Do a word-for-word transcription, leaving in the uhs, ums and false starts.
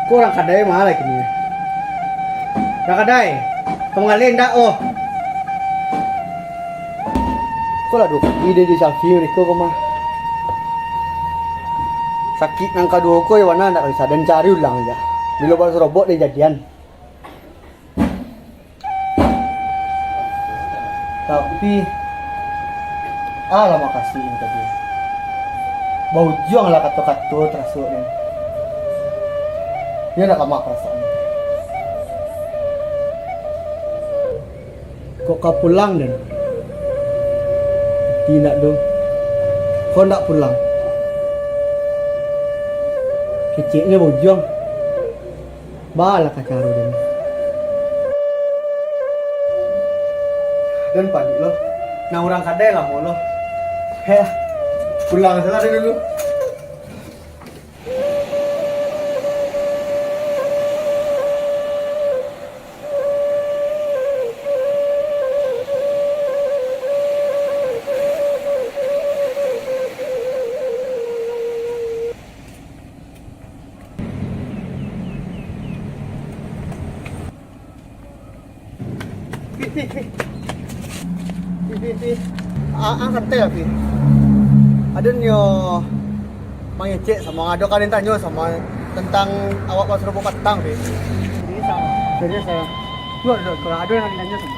Ko urang kadai ma lai kini? Urang kadai, ka manggaleh ndak, oh? Ko lah duo kali den jo Syafie mereka ko mah. Sakik nan kaduo ko, yo bana ndak ka bisa den cari ulang ja. Bilo balas robok den jadian. Tapi, alah makasih ini tadi. Baujuang lah kato-kato taraso ni. Dia nak lamah perasaan. Kok ka pulang den? Tidak doh. Kok ndak pulang? Keceknya baujuang. Balah ka caro den. Den panik lo. Nah, urang kadai lamo lo. Heh, pulang salah den dulu. Pi, pi, pi. Pi, pi, pi. Ah, ah, santai lah, pi. Aden nyo mangecek samo, ado ka den tanyo samo tentang awak balas robok patang, pi. Serius, ah? Serius, ah. Duduak, duduak, kalau ado nan den tanyo samo.